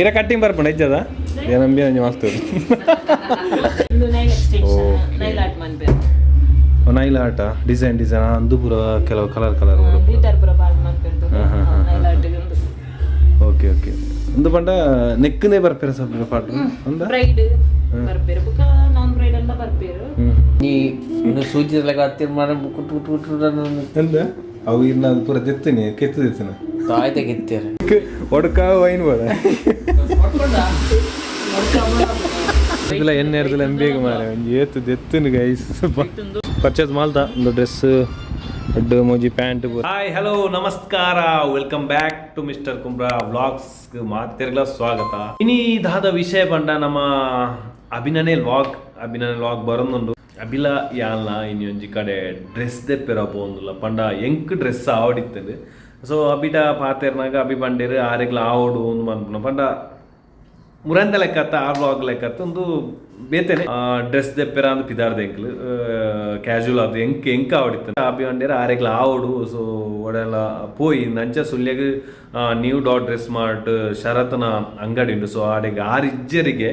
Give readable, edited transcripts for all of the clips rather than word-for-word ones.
ಇರ ಕಟ್ಟಿಂಗ್ ಬರ್ಪುಂಡು ಇಜ್ಜದ ಏನಂಬಿ ಒಂಜಿ ಮಸ್ತ್. ಉಂದು Nile extension. Okay. Nail art ಮನ್ಪೆರ್. Nail art design design ಅಂದು ಪೂರ ಕೆಲವು ಕಲರ್ ಕಲರ್. ಗ್ಲಿಟರ್ ಪೂರ ಪಾಡ್ ಮನ್ಪೆರ್. ಹಾ, ಹಾ, ಹಾ, ನೈಲ್ ಆರ್ಟ್ ಉಂದು. ಓಕೆ ಓಕೆ, ಒಂದು ಪಂಡ ನೆಕ್ಕನೇ ಬರ್ಪೇರ ಸ್ವಲ್ಪ ಪಾಡ್ರು ಅಂದ. ಬ್ರೈಡ್ ಬರ್ಪೆರ್, ಬುಕ್ಕ ನಾನ್ ಬ್ರೈಡ್ ಎಲ್ಲ ಬರ್ಪೆರ್. ನೀ ಸೂಜಿ ಲೆಕ್ಕ ಹತ್ತಿರ ಮಾರ ಕುಟ್ಟು ಕುಟ್ಟು ಕುಟ್ಟು. ಎಂದ ಅವು ಇರ್ನ ಅದು ಪೂರ ದೆತ್ತನೆ ಕೆತ್ತು ದೆತ್ತನ. ತಾಯ್ತ ಕೆತ್ತೇರು. ಒಡಕ ವೈನ್ ಬೋಡ ಇದೆಲ್ಲ ಎಣ್ಣೆ ಹಿಡ್ದಿಲ್ಲ ಎಂಬೇಗ ಮಾರೆ ಒಂಜಿ ಏತು ದೆತ್ತುನು. ಗೈಸ್, ಪರ್ಚೇಸ್ ಮಾಲ್ತ ಒಂದು ಡ್ರೆಸ್ ದೊಡ್ಡ ಮೋಜಿ ಪ್ಯಾಂಟ್. ಹಾಯ್, ಹಲೋ, ನಮಸ್ಕಾರ, welcome back to Mister Kumbra vlogs. ಮಾತಿರ್ಗಲ ಸ್ವಾಗತ. ಇನಿ ದಾದ ವಿಷಯ ಪಂಡ ನಮ್ಮ ಅಭಿನನೆ ವ್ಲಾಗ್, ಅಭಿನನೆ ವ್ಲಾಗ್ ಬರೊಂದುಂಡು. ಅಬಿಲ ಯಾನ್ಲ ಇನಿ ಒಂಜಿ ಕಡೆ ಡ್ರೆಸ್ ದೆಪ್ಪೆರ ಪೋಂದುಲ್ಲ. ಪಂಡ ಎಂಕ್ ಡ್ರೆಸ್ ಆವಡಿತ್ತಂಡು. ಸೊ ಅಬಿಟ ಪಾತೆರ್ನಾಗ ಅಭಿ ಪಂಡೇರು ಆರೆಗ್ಲ ಆವಡು ಒಂದು ಪನ್ಪುನ. ಪಂಡ ಮುರಂದ ಲೆಕ್ಕತ್ತ ಆ ವ್ಲಾಗ್ ಲೆಕ್ಕತ್ತ ಒಂದು ಬೇತೆನೆ ಡ್ರೆಸ್ ದೆಪ್ಪೆರ ಅಂದ್ ಪಿದಾರ್ದ ಎಂಕ್ಲು ಕ್ಯಾಶುವಲ್ ಅದು ಎಂಕ್ ಎಂಕ್ ಆವಡಿತ್ತು. ಅಭಿ ಪಂಡೇರು ಆರೆಗ್ಲ ಆವಡು. ಸೊ ಒಡೆಲ್ಲ ಪೋಯಿ ನಂಚ ಸುಳ್ಯಗ್ ನ್ಯೂ ಡಾಟ್ ಡ್ರೆಸ್ ಮಾರ್ಟ್ ಶರತ್ನ ಅಂಗಡಿ ಉಂಡು. ಸೊ ಆಡೆಗ್ ಆರ್ ಇಜ್ಜರಿಗೆ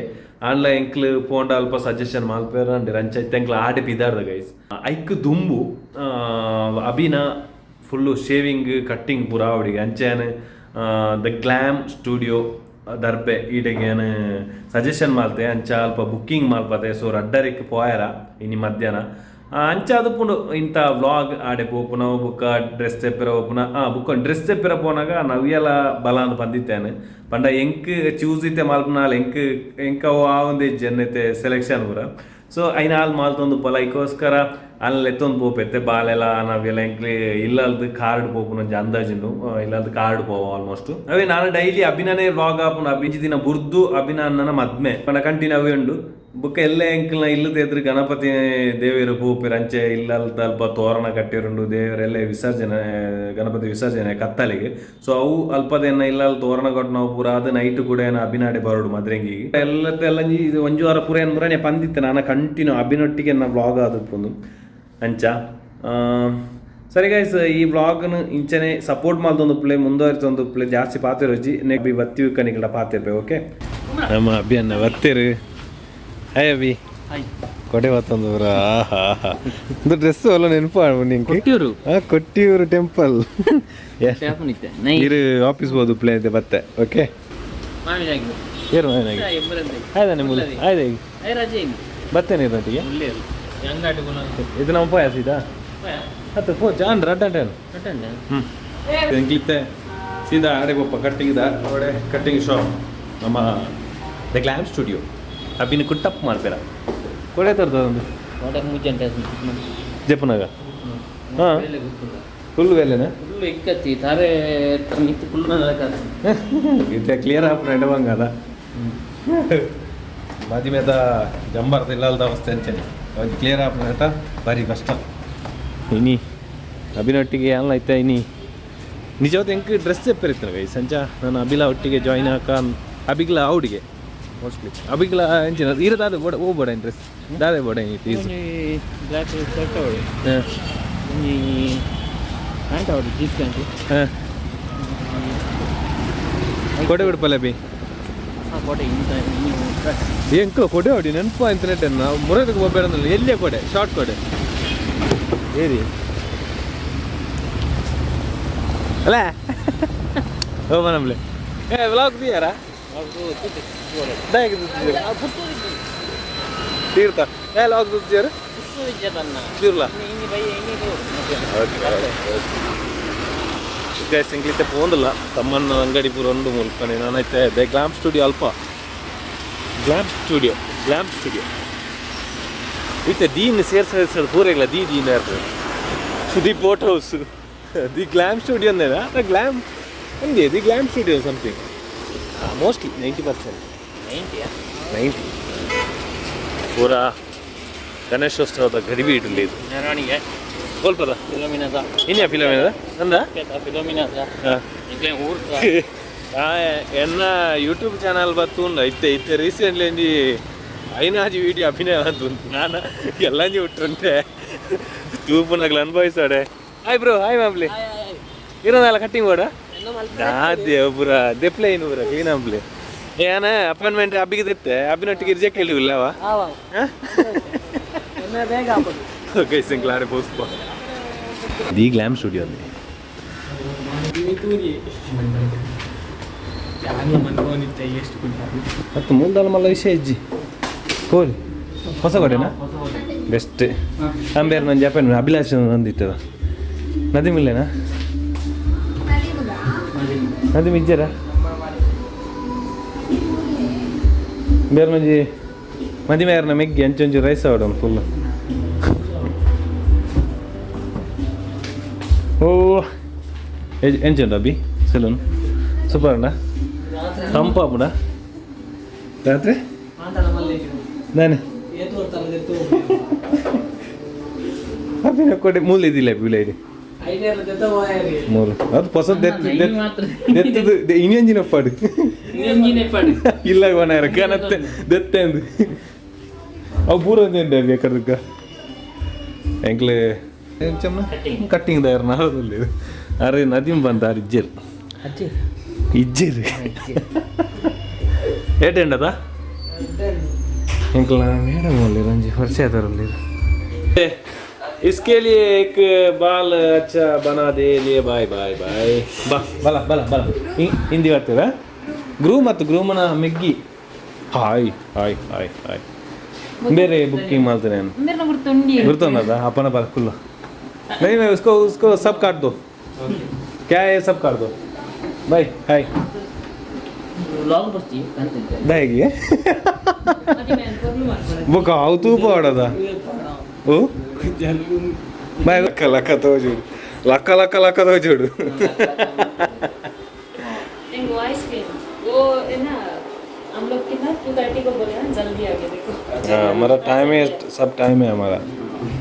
ಆನ್ಲ ಎಂಕ್ಲು ಪೋಂಡ ಅಲ್ಪ ಸಜೆಷನ್ ಮಲ್ಪೆರ ಅಂಡೇರು. ಅಂಚ ಇತ್ತೆ ಎಂಕ್ಲು ಆಡೆ ಪಿದಾರ್ದ ಗೈಸ್. ಐಕ್ ದುಂಬು ಅಭಿನ ಫುಲ್ಲು ಶೇವಿಂಗ್ ಕಟ್ಟಿಂಗ್ ಪೂರ ಅವಡಿಗೆ ಅಂಚೆನ್ ದ ಗ್ಲಾಮ್ ಸ್ಟುಡಿಯೋ ದರ್ಬೆ ಈಡೆಗೆ ಸಜೆಷನ್ ಮಾಲ್ತೆ. ಅಂಚ ಅಲ್ಪ ಬುಕ್ಕಿಂಗ್ ಮಾಲ್ಪತೆ. ಸೊ ರಡ್ಡರಿಕ್ ಪೋಯರ ಇನಿ ಮಧ್ಯಾಹ್ನ. ಅಂಚ ಅದು ಇಂಥ ವ್ಲಾಗ್ ಆಡೆ ಪೋಪುನ ಬುಕ್ಕ ಡ್ರೆಸ್ ತೆಪ್ಪೆರ ಪೋಪುನ. ಬುಕ್ಕ ಡ್ರೆಸ್ ತೆಪ್ಪೆರ ಪೋನಾಗ ನವ್ಯಲ ಬಲ ಅಂದ್ ಪಂದಿತ್ತೇನೆ. ಪಂಡ ಎಂಕ್ ಚೂಸ್ ಇತ್ತೆ ಮಾಲ್ಪುನಾಲ್ ಎಂಕ್ ಎಂಕ್ ಅವು ಆವಂದೆ ಜನ್ನತೆ ಸೆಲೆಕ್ಷನ್ ಪೂರ. ಸೊ ಐನ ಹಾಲ್ ಮಾಲ್ತೊಂದು ಪೊಲ ಐಕೋಸ್ಕರ ಅಲ್ಲ ಎತ್ತೊಂದು ಪೋಪೆತ್ತೆ ಬಾಲೆಲ ನವ್ಯಲ. ಎಂಕ್ಲಿ ಇಲ್ಲಲ್ದು ಕಾರ್ಡ್ ಪೋಪುನ ಒಂಜಿ ಅಂದಾಜುಂಡು. ಇಲ್ಲಲ್ದು ಕಾರ್ಡ್ ಪೋವ ಆಲ್ಮೋಸ್ಟ್. ಅವೇ ನಾನು ಡೈಲಿ ಅಭಿನನೇ ವ್ಲಾಗ್ ಆಪುನ. ಅಭಿಂಜಿ ದಿನ ಬುರ್ದು ಅಭಿನನ್ನ ಮದ್ಮೆ ಪಂಡ ಕಂಟಿನ್ಯೂ ಅವೇ ಉಂಡು. ಬುಕ್ಕ ಎಲ್ಲ ಎಂಕ್ಲ್ನ ಇಲ್ಲದ ಎದುರು ಗಣಪತಿ ದೇವರು ಪೋಪೆರ್. ಅಂಚೆ ಇಲ್ಲಲ್ದ ಅಲ್ಪ ತೋರಣ ಕಟ್ಟಿರುಂಡು. ದೇವರೆಲ್ಲ ವಿಸರ್ಜನೆ, ಗಣಪತಿ ವಿಸರ್ಜನೆ ಕತ್ತಲಿಗೆ. ಸೊ ಅವು ಅಲ್ಪದೇನ ಇಲ್ಲಲ್ ತೋರಣ ಕೊಟ್ಟು ನಾವು ಪೂರ ಅದು ನೈಟ್ ಕೂಡ ಏನ ಅಭಿನಾಡೆ ಬರೋಡು ಮದ್ರೆಂಗಿಗೆ ಎಲ್ಲ ಇದು ಒಂಜಿ ವಾರ ಪೂರ ಏನು ಮುರನೆ ಪಂದಿತ್ತೆ. ನಾನು ಕಂಟಿನ್ಯೂ ಅಭಿನೊಟ್ಟಿಗೆ ನನ್ನ ವ್ಲಾಗ್ ಆದಪ್ಪೊಂದು ಅಂಚ. ಸರಿ ಗೈಸ್, ಈ ವ್ಲಾಗ್ನ ಇಂಚನೆ ಸಪೋರ್ಟ್ ಮಾಲ್ತೊಂದು ಪ್ಲೇ ಮುಂದುವರಿತೊಂದು ಪ್ಲೇ. ಜಾಸ್ತಿ ಪಾತೆರೊಜಿ ನೆ ಬಿ ಬತ್ತಿ ಕನಿಗಳ ಪಾತಿರ್ಪೆ. ಓಕೆ, ನಮ್ಮ ಅಭಿಯನ್ನ ಬತ್ತೀರು. ಹಾಯ್ ಅಭಿ. ಕೊಡೆ ಬತ್ತೊಂದು ಪೂರ. ಆಹಾ, ಒಂದು ಡ್ರೆಸ್ ಎಲ್ಲ ನೆನಪು ನಿಂಗೆ. ಕೊಟ್ಟಿಯೂರು. ಕೊಟ್ಟಿಯೂರು ಟೆಂಪಲ್. ಇರು ಆಫೀಸ್ ಹೋದು ಪ್ಲೇ ಅಂತ ಬತ್ತೆ. ಓಕೆ, ಏರು ಆಯ್ತಾನೆ ಮುಲ್ಲ ಆಯ್ತು. ಬತ್ತೇನೆ ಇರೋಟಿಗೆ. ಇದು ನಮ್ಮ ಪೋಯ ಸೀದಾ ಅತ್ತ ಪೋ ಜಾನ್ ರಡ್ಡಂಟೇನು. ಹ್ಞೂ, ಎಂಕ್ಲಿತ್ತೆ ಸೀದಾ ಆಡೆ ಪೋಪ ಕಟ್ಟಿಂಗ್ the ಅವಡೆ ಕಟ್ಟಿಂಗ್ ಶಾಪ್ ನಮ್ಮ ದ ಗ್ಲಾಮ್ ಸ್ಟುಡಿಯೋ. ಅಬ್ಬಿನ ಕುಟ್ಟಪ್ ಮಾಡ್ಪೇರ ಕೊಡೆ ತರ್ತದ ಒಂದು ಜಪ್ಪನಾಗ. ಹಾಂ, ಫುಲ್ ವೇಲೆನಾ? ಫುಲ್ ಇಕ್ಕತ್ತಿ ತಾರೆ ಮಿತ್ತು ಫುಲ್. ಇತ್ತೆ ಕ್ಲಿಯರ್ ಆಫ್ ಎಡವಂಗದ ಮದಿಮೆದ ಜಂಬರ್ದ ಇಲ್ಲಲ್ದ ಅವಸ್ಥೆ ಅಂಚನೆ ಒಂದು ಕ್ಲಿಯರ್ ಆಫ್ ನಟ ಭಾರಿ ಕಷ್ಟ. ಇನಿ ಅಭಿನೊಟ್ಟಿಗೆ ಅಲ್ಲ ಐತೆ. ಇನಿ ನಿಜವಾದ ಎಂಕ್ ಡ್ರೆಸ್ ತೆಪ್ಪರಿತ್ತು ಗೈಸ್. ಸಂಚ ನಾನು ಅಭಿಲ ಒಟ್ಟಿಗೆ ಜಾಯಿನ್ ಹಾಕ ಅಬಿಗ್ಲ ಅವಡಿಗೆ ಮೋಸ್ಟ್ಲಿ ಅಬಿಗ್ಲ ಅಂಚಿನ ಇರ ದಾದ ಬೋಡ ಓ ಬೋಡ ಡ್ರೆಸ್ ದಾದೆ ಬೋಡ is. Black shirt ಅವಳು, ಒಂಜಿ ಪ್ಯಾಂಟ್ ಅವಳು, ಜೀನ್ಸ್ ಪ್ಯಾಂಟ್. ಹಾಂ, ಕೊಡೆ ಬಿಡ್ಪಲ್ಲ ಅಭಿ. ಕೋಟೆ ಇಂತ. ಎಂಕ ಕೊಡೆ ಹೊಡಿ ನೆನಪು ಇಂಟರ್ನೆಟ್ ನಾವು ಮುರದಕ್ಕೆ ಹೋಗ್ಬೇಡ. ಎಲ್ಲಿಯ ಕೊಡೆ? ಶಾರ್ಟ್ ಕೊಡೆ ಏರಿ ಅಲ್ಲ ಹೋಗ ನಮ್ಲೆ. ಏ ವ್ಲಾಗ್ ದಿಯಾರ ತೀರ್ಥ ಏ ಲಾಗ್ ದಿಯಾರ ತೀರ್ಲ. ಗೈಸ್, ಎಂಕ್ಲಿತ್ತೆ ಪೋಂದಿಲ್ಲ ತಮ್ಮನ್ನ ಅಂಗಡಿ ಪೂರ ಉಂಡು ಮುಲ್ಪನೆ. ನಾನೈತೆ ದ ಗ್ಲಾಮ್ ಸ್ಟುಡಿಯೋ ಅಲ್ಪ ಗ್ಲಾಮ್ ಸ್ಟುಡಿಯೋ, ಗ್ಲಾಮ್ ಸ್ಟುಡಿಯೋ ಇತ್ತೆ ದೀನ್ ಸೇರ್ಸ ಸೇರ್ಸದು ಪೂರೆಗ್ಲ the Deen ಇರ್ತದೆ. The boat house, the glam studio ಅಂದೇನಾ? The glam ಅಂದೆ, the glam studio something mostly 90%. 90 ಪೂರ ಗಣೇಶೋತ್ಸವದ ಗಡಿಬಿ ಇಡಲಿ ಇದು. ಮೆರವಣಿಗೆ. ಕೊಲ್ಪದ. ಫಿಲೋಮಿನಾದ. ಇನ್ಯಾ ಫಿಲೋಮಿನದ ಅಂದ. ಫಿಲೋಮಿನಾದ. ಹಾಂ. ಊರು. ಎನ್ನ ಯೂಟ್ಯೂಬ್ ಚಾನಲ್ ಬತ್ತುಂಡು. ಇತ್ತೆ ಇತ್ತೆ ರೀಸೆಂಟ್ಲಿ ಒಂಜಿ ಐನಾಜಿ ವೀಡಿಯೋ ಅಭಿನಯ ಅಂತ ಉಂಟು. ನಾನು ಎಲ್ಲಂಜಿ ಹುಟ್ಟುಂಟೆ ತೂಪುನಗ್ಲು ಅನುಭವಿಸಾಡೆ. ಹಾಯ್ ಬ್ರೋ, ಹಾಯ್ ಮಾಮ್ಲಿ. ಇರೋದಲ್ಲ ಕಟ್ಟಿಂಗ್ ಬೋಡ ದಾದ್ಯ ಪೂರ ದೆಪ್ಲೆ ಇನ್ನು ಪೂರ ಕ್ಲೀನ್ ಆಂಪ್ಲೆ. ಏನ ಅಪಾಯಿಂಟ್ಮೆಂಟ್ ಅಬ್ಬಿಗೆ ತೆತ್ತೆ ಅಬ್ಬಿನೊಟ್ಟಿಗೆ ರಿಜೆಕ್ಟ್ ಹೇಳಿಲ್ಲವಾ? ಬೇಗ ಹಾಕೋದು. ಓಕೆ, ಸಿಂಕ್ಲಾರೆ ಪೋಸ್ಪ the glam studio ಅಲ್ಲಿ. ಮತ್ತು ಮುಂದಲ್ಲ ಮಲ್ಲ ವಿಷಯ ಇಜ್ಜಿ ಕೋರಿ ಹೊಸ ಕೊಡೆನಾ ಬೆಸ್ಟ್ ಅಂಬೇರ್ ನಂಜಿ ಅಪಾಯಿಂಟ್ಮೆಂಟ್ ಅಭಿಲಾಷ್ ನಂದಿತ್ತದ ನದಿ ಮಿಲ್ಲೇನಾ ನದಿ ಮಿಜ್ಜರ ಬೇರೆ ಮಂಜಿ ಮದಿ ಮೇರ್ನ ಮೆಗ್ಗಿ ಅಂಚೊಂಚು ರೈಸ್ ಆವಡ ಫುಲ್. ಓ, ಎಂಚುಂಡು ಅಭಿ? ಸಲೂನ್ ಸೂಪರ್ ಉಂಡ, ತಂಪಾಪುಡ ರಾತ್ರಿ ನಾನೆ ಅಭಿನ ಕೊಡೆ ಮೂಲ ಇದಿಲ್ಲ ಅಭಿ ಇಡಿ ಮೂರು ಅದು ಹೊಸ ದೆತ್ತದು ಇನ್ನೊಂಜಿನ ಪಾಡು ಇಲ್ಲ ಇವನ ಕನತ್ತೆ ದೆತ್ತೆ ಅಂದು ಅವು ಪೂರ ಒಂದೇ ಅಭಿ ಎಕ್ಕಡ್ದಕ್ಕ ಎಂಕ್ಲೆ ಕಟ್ಟಿಂಗ್ ದಾಯರ್ ನಾರದಲ್ಲಿ ಅರೆ ನದಿಂ ಬಂತ ಅರೆ ಇಜ್ಜೇರು ಇಜ್ಜೇರು ಏಟೆಂಡದ ಎಂಕ್ಲ ಮೇಡಮ್ ಅಲ್ಲಿ ರಂಜಿ ಪರಿಚಯ ಅದರಲ್ಲಿ. इसके लिए एक बाल अच्छा बना दे लिए. ಬಾಯ್ ಬಾಯ್ ಬಾಯ್ ಬಾ ಬಲ ಬಲ ಬಲ ಹಿಂದಿ ಬರ್ತದ. ಗ್ರೂಮ್ ಮತ್ತು ಗ್ರೂಮನ ಮೆಗ್ಗಿ. Hi hi hi hi. ಬೇರೆ ಬುಕ್ಕಿಂಗ್ ಮಾಡ್ತೇನೆ ನಾನು. ಮೇರೆ ಗುರ್ತುಂಡಿ. ಗುರ್ತುಂಡದ अपना बाल खुला नहीं, मैं उसको उसको सब काट दो. क्या है, सब काट दो. भाई हाय. ವ್ಲಾಗ್ ಬರ್ತೀವಿ ಅಂತಿದ್ದೆ. दाएगी ಬೊಕ ಅವು ತೂಪ ಆಡದ. ಓ ಬಾಯ್ ಲಕ್ಕ ಲಕ್ಕ ತೋಜುಡು, ಲಕ್ಕ ಲಕ್ಕ ಲಕ್ಕ ತೋಜುಡು. एक वॉइस के वो है ना, हम लोग कितना 2:30 को बोले ना, जल्दी आ गए देखो. हाँ, हमारा टाइम है, सब टाइम है हमारा.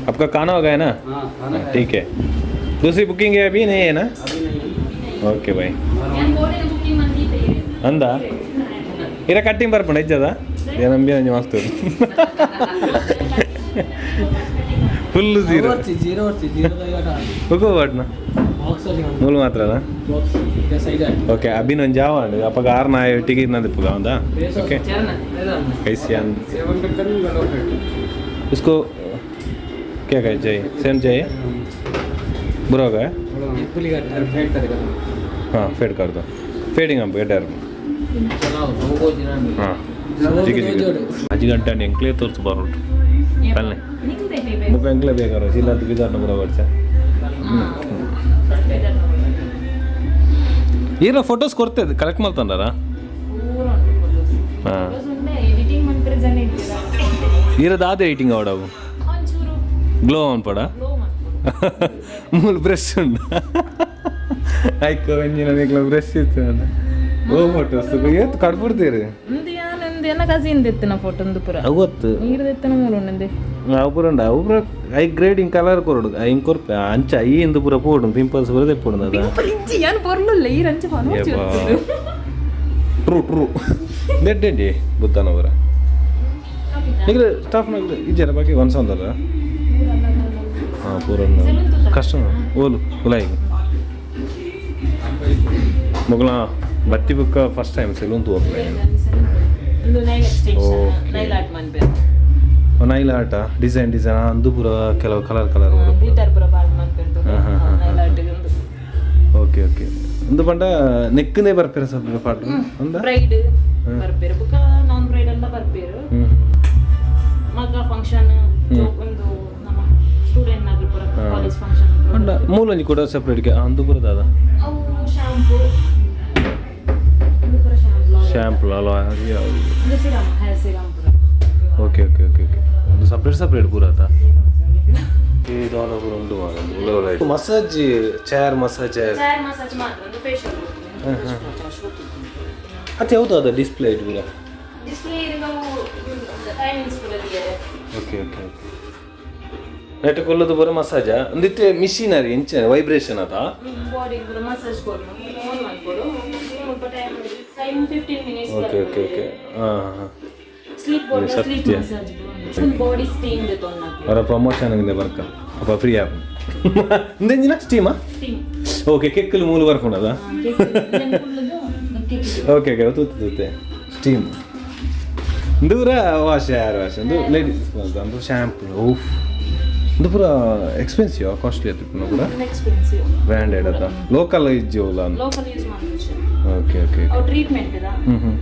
आपका खाना हो गया ना? हाँ, ठीक है. दूसरी बुकिंग है अभी? नहीं है ना? ओके भाई. ഞാൻ ಬೋರ್ಡಿನ ಬುಕಿಂಗ್ ಬಂದಿದ್ದೆ. ಅಂದ ಇರ ಕಟ್ಟಿಂಗ್ ಬರ್ಪಂಡ ಇಜ್ಜದ ಏನಂಬಿ ಅಂಜಿ ಮಸ್ತ್ full zero. Zero zero. Book ವಾಟ್ನ ಮೂಲು ಮಾತ್ರನಾ? Box side. ಓಕೆ, ಅಭಿನ ಒಂಜಿ ಜಾವ ಅಪ್ಪಗ ಆರು ನಾ ಟಿಕೆಟ್ ನಂದಿಪ್ಪುಗ ಹೌದಾ? ಓಕೆ कैसे इसको क्या कहे चाहिए? सेम चाहिए? बुरा हो गया. हाँ, फेड कर दो. ಫೇಡಿಂಗ್ ಅಪ್ಪ ಎಡ್ಡಾರು. ಹಾಂ, ಜಿಗಿ ಜಿಗಿ ಅಜ್ಜಿ ಗಂಟೆ ಅಂಡ್ ಎಂಕ್ಲೇ ತೋರ್ಸು ಬರೋಟು ಪಲ್ಲೆ. ಬುಕ್ ಎಂಕ್ಲೇ ಬೇಕಾರು ಇಲ್ಲ ಬಿದಾರ್ನ ಬುರ ವರ್ಷ ಈರ ಫೋಟೋಸ್ ಕೊಡ್ತೇವೆ, ಕಲೆಕ್ಟ್ ಮಾಡ್ತಾರ. ಹಾಂ. ಎಡಿಟಿಂಗ್ ಮಂತ್ರ ಜನ ಇದ್ದೀರಾ. ಈರದ ಎಡಿಟಿಂಗ್ ಅವಡವು. ಒಂಚೂರು ಗ್ಲೋ ಅನ್ಪಡ. ಗ್ಲೋ ಮಾಡ್ಕೊಡು. ಮೂಲು ಬ್ರಷ್ ಉಂಡ ಐಕ್ ಒಂಜಿನ ನಿಕ್ಲ ಬ್ರಷ್ ಇತ್ತು. ಓ, ಫೋಟೋಸ್ ಏತ್ ಕಡ್ಬಿಡ್ತೀರಿ. ಒಂದು ಯಾನಂದು ಎನ್ನ ಕಸಿನ್ ದೆತ್ತಿನ ಫೋಟೋ ಒಂದು ಪೂರ. ಅವು ಗೊತ್ತು. ನೀರು ದೆತ್ತಿನ ಮೂಲು ಉಂಡೆ. ಅವು ಪೂರ ಉಂಡು, ಅವು ಪೂರ I grading colour ಕೊರಡು ಐನ್ ಕೊರ್ಪೆ ಅಂಚ ಈ ಇಂದು ಪೂರ ಪೋಡು ಪಿಂಪಲ್ಸ್ ಪೂರ ತೆಪ್ಪುಡು ಅದ. ಇಜ್ಜಿ, ಯಾನ್ ಪೊರ್ಲುಲ್ಲ ಈ ರಂಚ ಪಾನು. ಟ್ರೂ ಟ್ರೂ ದೆಡ್ಡೆಂಡಿ ಬುದ್ಧನ ಪೂರ ಈಗ ಸ್ಟಾಫ್ ನಗರ ಇಜ್ಜಾರ ಬಾಕಿ ಒನ್ಸ ಒಂದಲ್ಲ. ಹಾಂ, ಪೂರ ಕಸ್ಟಮರ್ ಓಲು ಉಲಾಯಿಗೆ ಮೊಗಲ ಬತ್ತಿ ಬುಕ್ಕ ಫಸ್ಟ್ ಟೈಮ್ ಸೆಲೂನ್ ತೂವಪ್ಲೆ. ಒಂದು nail extension. Okay. Nail art ಮನ್ಪೇರು. Nail ಆರ್ಟ ಡಿಸೈನ್ ಡಿಸೈನ್ ಅಂದು ಪೂರ ಕೆಲವು ಕಲರ್ ಕಲರ್. ಗ್ಲಿಟರ್ ಪೂರ ಪಾಡ್ ಮನ್ಪೇರು. ಹಾ, ಹಾ, ಹಾ, ನೈಲ್ ಆರ್ಟ್ ಒಂದು. ಓಕೆ ಓಕೆ, ಒಂದು ಪಂಡ ನೆಕ್ಕನೇ ಬರ್ಪೇರ ಸ್ವಲ್ಪ ಪಾಟ್ ಒಂದ. ಬ್ರೈಡ್ ಬರ್ಪೇರು ಬುಕ್ಕ ನಾನ್ ಬ್ರೈಡ್ ಎಲ್ಲ ಬರ್ಪೇರು. ಮಗ ಫಂಕ್ಷನ್ ಒಂದು ನಮ್ಮ ಸ್ಟೂಡೆಂಟ್ ನಾಗಲ್ ಪೂರ ಕಾಲೇಜ್ ಫಂಕ್ಷನ್. ಪಂಡ ಮೂಲೊಂಜಿ ಕೂಡ ಸೆಪ್ರೇಟ್ ಅಂದು ಪೂರ ದಾದ? ಅವು ಶಾಂಪೂ, ಒಂದು ಪೂರ ಶಾಂಪೂ. ಶಾಂಪು ಅಲ್ವಾ? ಒಂದು ಸಿರಮ್, ಹೇರ್ ಸಿರಮ್ ಪೂರ. ಓಕೆ ಓಕೆ ಓಕೆ ಓಕೆ, ಒಂದು ಸಪ್ರೇಟ್ ಸಪ್ರೇಟ್ ಪೂರ ಆತ. ಈ ದಾದ ಪೂರ ಉಂಡು massage chair, massage chair. Chair massage ಮಾತ್ರ, ಒಂದು ಫೇಶಿಯಲ್. ಅದು ಯಾವುದು ಅದ ಡಿಸ್ಪ್ಲೇ ಇದು ಪೂರ? ಡಿಸ್ಪ್ಲೇ ನಾವು ಟೈಮಿಂಗ್ಸ್ ಪೂರ ದಿಯರೆ. ಓಕೆ ಓಕೆ ಓಕೆ, ನೆಟ್ ಕೊಲ್ಲದು ಪೂರ ಮಸಾಜಾ ಒಂದಿತ್ತೆ ಮಿಷಿನರಿ ಎಂಚ ವೈಬ್ರೇಷನ್ ಅದ? ಬಾಡಿ ಪೂರ ಮಸಾಜ್ ಕೊಡು, ಫೋನ್ ಮಾಡ್ಕೊಡು ಮುಲ್ಪ time time 15 minutes. Okay okay okay, ಹಾಂ ಹಾಂ. ಸ್ಲೀಪ್ ಬಾಡಿ ಸ್ಲೀಪ್ ಸತ್ಯ. ಮಸಾಜ್, ಫುಲ್ ಬಾಡಿ ಸ್ಟೀಮ್ ದೆತ್ತೊಂದು. ಅವರ ಪ್ರಮೋಷನ್ ಬರ್ಕ ಅಪ್ಪ ಫ್ರೀ ಆಪ್ ಇಂದೆಂಜಿನ ಸ್ಟೀಮಾ? ಸ್ಟೀಮ್. ಓಕೆ, ಕೆಕ್ಕಲು ಮೂಲು ಬರ್ಪುಂಡದ. ಓಕೆ ಓಕೆ, ತೂತು ತೂತೆ. ಸ್ಟೀಮ್. ಸ್ಟೀಮ್ ದೂರ ವಾಶ್ ಹೇರ್ ವಾಶ್ ಒಂದು ಲೇಡೀಸ್ ಒಂದು ಶ್ಯಾಂಪು ಓಫ್ ಇದು ಪೂರ ಎಕ್ಸ್ಪೆನ್ಸಿವ್ ಕಾಸ್ಟ್ಲಿ ಆಯ್ತು ಪೂರ ಎಕ್ಸ್ಪೆನ್ಸಿವ್ ಬ್ರ್ಯಾಂಡೆಡ್ ಅದ ಲೋಕಲ್ ಇಜ್ಜಿ ಓಲ ಲೋಕಲ್ ಯೂಸ್ ಮಾಡ್ಬೋದು. ಓಕೆ ಓಕೆ ಅವು ಟ್ರೀಟ್ಮೆಂಟ್ ಇದ. ಹ್ಞೂ ಹ್ಞೂ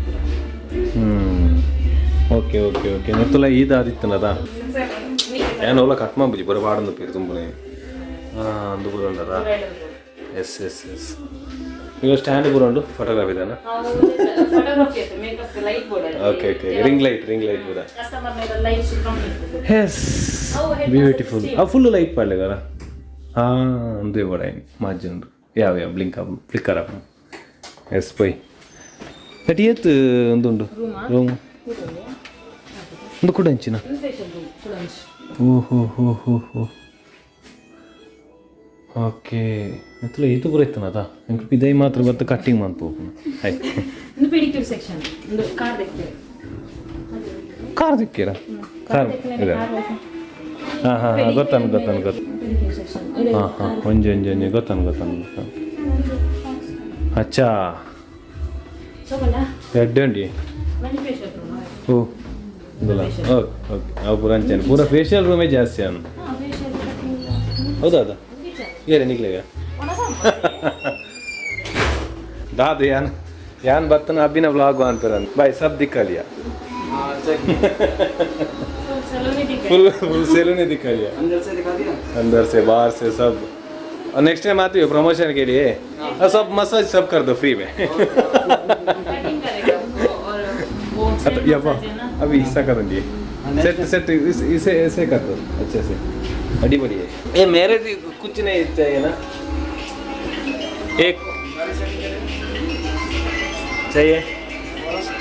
ಹ್ಞೂ ಓಕೆ ಓಕೆ ಓಕೆ ನೆತ್ತಲ ಈದಾದಿತ್ತನದ ಏನು ಓಲ ಕಟ್ ಮಾಡ್ಬುಜಿ ಬರೋ ಬಾಡೊಂದು ಪೇರು ತುಂಬನೆ. ಹಾಂ, ಅಂದು ಪೂರ ಉಂಡದ. ಎಸ್ ಎಸ್ ಎಸ್, ಈಗ ಸ್ಟ್ಯಾಂಡ್ ಪೂರ ಉಂಡು ಫೋಟೋಗ್ರಾಫಿ ಇದಾನ. ಫೋಟೋಗ್ರಫಿ ಆಯ್ತು, makeup light board. Okay okay, ring light, ring light ಪೂರ. ಕಸ್ಟಮರ್ ಮೇಲೆ ಲೈಟ್ ಕಮ್ಮಿ ಇರ್ತದೆ. Yes, beautiful. ಆ ಫುಲ್ ಲೈಟ್ ಪಾಡ್ಲೆಗಾರ. ಹಾಂ, ಅಂದೇ ಬೋಡ ಮಾಜಿ ಯಾವ ಯಾವ ಬ್ಲಿಂಕ್ ಆಪು ಫ್ಲಿಕ್ಕರ್ ಆಪು. ಎಸ್ ಪೈ that ಏತ್ ಒಂದುಂಡು ರೂಮ್ ಒಂದು ಕೂಡ ಅಂಚಿನ. ಫೇಶಿಯಲ್ ರೂಮ್ ಕೂಡ. ಓಹೋ ಹೋ ಹೋ ಹೋ, ಓಕೆ. ಎತ್ತಲ ಈತು ಪೂರ ಇತ್ತನದ ಎಂಕ್ ಪಿದೈ ಮಾತ್ರ ಬತ್ತ ಕಟ್ಟಿಂಗ್ ಮನ್ಪು ಆಯ್ತು. ಒಂದು ಪೆಡಿಕ್ಯೂರ್ ಸೆಕ್ಷನ್, ಒಂದು ಕಾರ್ ದೆಕ್ತೆ. ಕಾರ್ ದಿಕ್ಕೀರ? ಕಾರ್ ಇದೆ. ಹಾಂ ಹಾಂ ಹಾಂ, ಗೊತ್ತಾನು ಗೊತ್ತಾನು ಗೊತ್ತು. Pedicure section. ಹಾಂ ಹಾಂ, ಒಂಜಿ ಒಂಜಿ ಒಂಜಿ, ಗೊತ್ತಾನು ಗೊತ್ತಾನು ಗೊತ್ತಾನು. ಅಚ್ಚಾ. ಸೋಬಲ್ಲ. ಎಡ್ಡೆ ಉಂಡಿ. ಮನಿ ಫೇಶಿಯಲ್ ರೂಮ್. ಓ ಇಂದಲ್ಲ, ಓಕೆ ಓಕೆ. ಅವು ಪೂರ ಅಂಚೆನೆ ಪೂರ ಫೇಶಿಯಲ್ ರೂಮೇ ಜಾಸ್ತಿ ಅನ್ನು. ಹಾಂ, ಫೇಶಿಯಲ್ ಕಟಿಂಗ್. ಹೌದಾ? ಅದು ಏರೆ ನಿಕ್ಲೆಗ ದಾದ ಯಾನ್ ಯಾನ್ ಬತ್ತನ ಅಬ್ಬಿನ ವ್ಲಾಗ್ ಅಂತಾರೆ ಬಾಯ್ ಸಬ್ ದಿಕ್ಕಾ लिया. फुल फुल सैलून ही दिखा लिया. अंदर से दिखा दिया. अंदर से बाहर से सब, और नेक्स्ट टाइम आती हो प्रमोशन के लिए और सब मसाज सब कर दो फ्री में. कटिंग करेगा वो और वो तो या वाह, अभी हिस्सा करूँगी सेट सेट इसे ऐसे कर दो अच्छे से अड़ी बड़ी है ये मेरे भी कुछ नहीं चाहिए ना, एक चाहिए,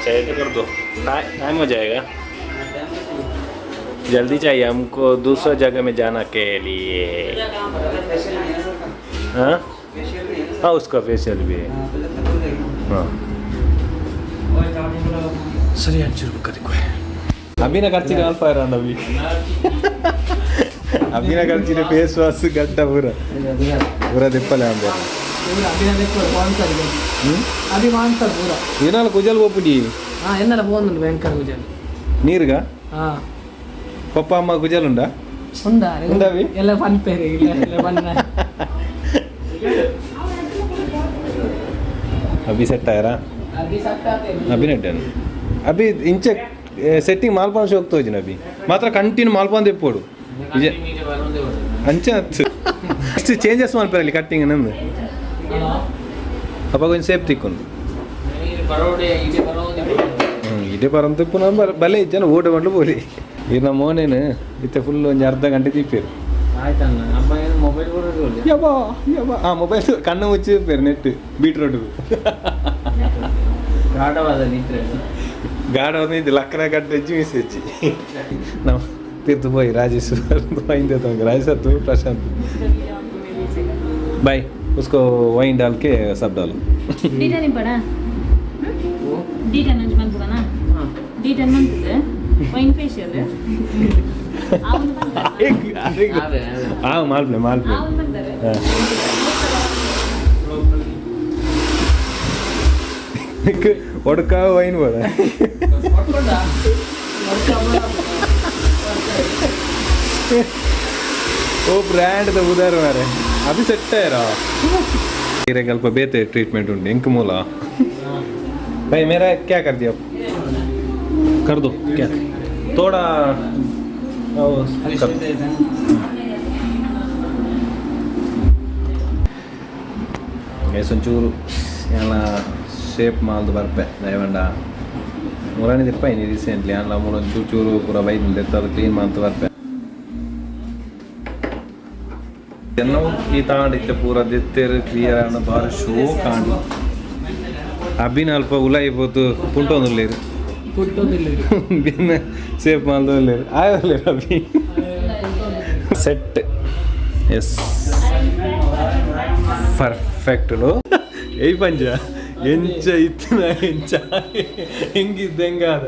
चाहिए तो कर दो, टाइम हो जाएगा, जल्दी चाहिए हमको दूसरा जगह में जाना के लिए. फेशियल नहीं है सर का? हाँ. फेशियल भी है ना? हाँ, उसका फेशियल भी है. सर, हाँ, तो जब तक हो जाएगी. हाँ. और चार्जिंग लगा. ಸರಿ, ಅಂಚೂರು ಬುಕ್ಕದಿಕ್ಕು ಅಭಿನ ಖರ್ಚಿಗೆ ಆಲ್ ಫೈರ್ ಅಂದ ಅಭಿ ಅಭಿನ ಖರ್ಚಿನ ಫೇಸ್ ವಾಶ್ ಗಡ್ಡ ಪೂರ ಪೂರ ದಿಪ್ಪಲೆ ಅಂದೆ. ಅಭಿ ಮಾನ್ಸರ್ ಪೂರ. ಏನಾಲ ಕುಜಲ್ ಬೋಪುಡಿ. ಹಾಂ, ಎನ್ನಲ ಪೋಂದುಂಡು ಭಯಂಕರ ಕುಜಲ್. ನೀರ್ಗ. ಹಾಂ. ಪಪ್ಪ ಅಮ್ಮ ಕುಜಲ್ ಉಂಡಾ? ಉಂಡಾ. ಉಂಡಾ ಅಭಿ? ಎಲ್ಲ ಪನ್ಪೇರು ಇಲ್ಲ ಇಲ್ಲ ಬಣ್ಣ. ಅಭಿ ಸೆಟ್ ಆಯರಾ? ಅಭಿ ಸೆಟ್ ಆತೆ. ಅಭಿ ನೆಟ್ಟನು ಅಭಿ ಇಂಚೆ ಸೆಟ್ಟಿಂಗ್ ಮಾಲ್ಪಾನ್ ಶೋಕ್ ತೋಜಿನ ಅಭಿ ಮಾತ್ರ ಕಂಟಿನ್ಯೂ ಮಾಲ್ಪಾನ್ ತೆಪ್ಪೋಡು ಅಂಚೆ ನೆಕ್ಸ್ಟ್ ಚೇಂಜಸ್ ಮಲ್ಪರಲ್ಲಿ ಕಟ್ಟಿಂಗ್ ನಂದು ಅಪ್ಪ ಕೊಂಚ ಸೇಫ್ ತಿಕ್ಕೊಂಡು ಇದೇ ಪರಂತ ಪುನಃ ಬಲೆ ಜನ ಊಟ ಮಾಡ್ಲು ಬೋಲಿ ಇದು ನಮ್ಮ ಮೋನೇನು ಇತ್ತೆ ಫುಲ್ ಒಂಜಿ ಅರ್ಧ ಗಂಟೆ ತಿಪ್ಪೇರು. ಆಯ್ತಣ್ಣ, ಅಪ್ಪ ಏನು ಮೊಬೈಲ್ ಕೂಡ. ಯಬ್ಬಾ ಯಬ್ಬಾ, ಆ ಮೊಬೈಲ್ ಕಣ್ಣು ಮುಚ್ಚಿ ತಿಪ್ಪೇರು ನೆಟ್ ಬೀಟ್ರೋಟ್. ಗಾಢವಾದ ನಿದ್ರೆ. ಗಾಢವಾದ ನಿದ್ದೆ, ಲಕ್ಕನ ಕಟ್ಟೆಜ್ಜಿ ಮಿಸ್ ಹೆಜ್ಜಿ ನಾವು ತೀರ್ತು ಪೋಯಿ ರಾಜೇಶ್ ವೈನ್ देता राजेश तू प्रशांत भाई उसको वैन डाल के सब डालो. ಡಿ10 ನಿಂಪಡ, ಡಿ10 ಒಂಜಿ ಮನ್ಪುಗನಾ, ಡಿ10 ಮಂತದೆ ವೈನ್ ಫೇಶಿಯಲ್. ಹಾಂ, ಮಾಲ್ಪ್ಲೆ ಮಾಲ್ಪ್ಲೆ. ಒಡ್ಕ ವೈನ್ ಬೇಡ. ಓ ಬ್ರ್ಯಾಂಡ್ ದ ಉದಾರ ಮಾರೆ, ಅದು ಸೆಟ್ ಆಯ್ರ ಅಲ್ಪ ಬೇತೆ ಟ್ರೀಟ್ಮೆಂಟ್ ಉಂಟು ಎಂಕ್ ಮೂಲ. भाई मेरा क्या कर दिया? कर दो क्या थोड़ा वो कर दो. ಗೈಸ್, ಒಂಚೂರು ಎಲ್ಲ ಶೇಪ್ ಮಾಲ್ದು ಬರ್ಪೆ ದಯವಂಡ ಮುರಾಣಿ ದಿಪ್ಪ ಇನಿ ರೀಸೆಂಟ್ಲಿ ಅಲ್ಲ ಮೂಲ ಒಂಚೂರು ಚೂರು ಪೂರ ಬೈದು ದೆತ್ತದು ಕ್ಲೀನ್ ಮಾಡ್ತು ಬರ್ಪೆ. ಎಲ್ಲವೂ ಈ ತಾಂಡಿತ್ತೆ ಪೂರ ದೆತ್ತೇರು ಕ್ಲಿಯರ್ ಆನ ಬಾರಿ ಶೋ ಕಾಂಡು. ಅಬ್ಬಿನ ಅಲ್ಪ ಉಲಾಯಿ ಪೋತು ಪುಂಟೊಂದುಲ್ಲೇರು ಬಿನ್ನ ಸೇಫ್ ಮಾಲ್ದೊಲ್ಲೇರು ಆಯೋಲ್ಲೇರು ಅಬ್ಬಿ ಸೆಟ್. Yes, perfect. ಏಯ್ ಪಂಜ ಎಂಚ ಇತ್ತಿನ ಎಂಚ ಹೆಂಗಿದ್ದ ಹೆಂಗಾದ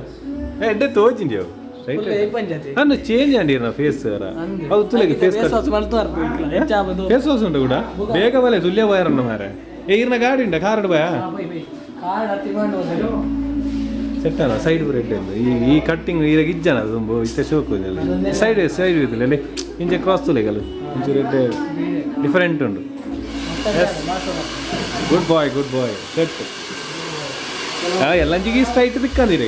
ಎಡ್ಡೆ ತೋಜಿಂಡಿ ಅವು. ಅನ್ನ ಚೇಂಜ್ ಅಂಡಿ ಫೇಸ್ ಅವು ತುಲೆಗೆ ಫೇಸ್ ಫೇಸ್ ವಾಶ್ ಉಂಟು ಕೂಡ ಬೇಗ ಬಲೆ ತುಲ್ಯ ಬಾಯರನ್ನ ಮಾರೆ. ಏ ಇರ್ನ ಗಾಡಿ ಉಂಡ ಕಾರಡ್ ಬಾಯ. ಸೆಟ್ ಅಲ್ಲ ಸೈಡ್ ಬ್ರೆಡ್ ಈ ಈ ಕಟ್ಟಿಂಗ್ ಇರಾಗ ಇಜ್ಜನ ತುಂಬ ಇತ್ತೆ ಶೋಕು ಇದೆಲ್ಲ ಸೈಡ್ ಸೈಡ್ ಇದಿಲ್ಲ ಇಂಚೆ ಕ್ರಾಸ್ ತುಲೆಗಲ್ಲ ಇಂಚೆ ರೆಡ್ ಡಿಫರೆಂಟ್ ಉಂಡು. Good boy good boy set. ಎಲ್ಲಂಚಿಗೆ straight ತಿಕ್ಕಂದಿರ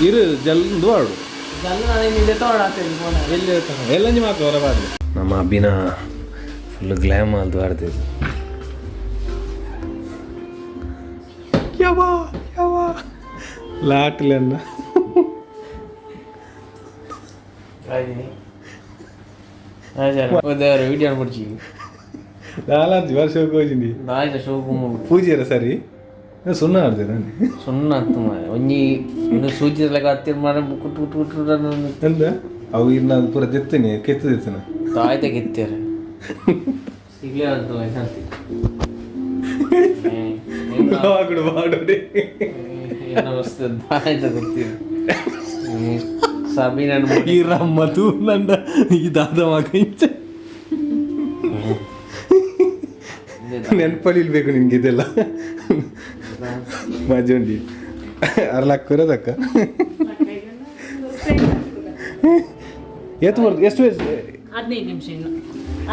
ಇರು ಜಲ್ದು ಆಡು ಎಲ್ಲಿ ಎಲ್ಲಂಜಿ ಮಾತ್ರ ಹೊರಬಾರ್ದು. ನಮ್ಮ ಅಭಿನ ಫುಲ್ ಗ್ಲ್ಯಾಮ್ ಅಲ್ದು ಆಡ್ತಿದ್ದು. ಯಾವ ಯಾವ ಲಾಟ್ಲನ್ನ ವಿಡಿಯೋ ಬಿಡ್ಚಿ. ನಾಲಂಜಿ ವರ್ಷ ಹೋಗಿನಿ. ದಾಯ್ತ ಶೋಕು. ಪೂಜೆರ ಸರಿ ಸುಣ್ಣ ಆಡ್ದೆ ನಾನು. ಸುಣ್ಣ ಹತ್ತು ಮಾರೆ ಒಂಜಿ ಇನ್ನು ಸೂಜಿ ಲೆಕ್ಕ ಹತ್ತಿರ ಮಾರೆ ಕುಟ್ಟು ಕುಟ್ಟು ಕುಟ್ಟು. ಎಂದ ಅವು ಇನ್ನು ಅದು ಪೂರ ದೆತ್ತನೆ ಕೆತ್ತು ದೆತ್ತನ. ದಾಯ್ತ ಕೆತ್ತಾರ ಸಿಗ್ಲೇ ಅಂತ ಶಾಂತಿ. ಬಾಗುಡು ಬಾಡುಡಿ. ದಾಯ್ತ ಗೊತ್ತಿರ ಸಬೀನ. ಈ ರಮ್ಮ ತೂನಂಡ ಈ ದಾದ ಮಗ ಇಂಚ ನೆನಪಲ್ಲಿಲ್ಬೇಕು ನಿನ್ಗೆ ಇದೆಲ್ಲ. ಮಜುಂಡಿ ಅರ್ಲಾಕ್ ಇರೋದಕ್ಕ ಏತು ಬರ್ದು ಎಷ್ಟು? 15 ನಿಮಿಷ ಇನ್ನು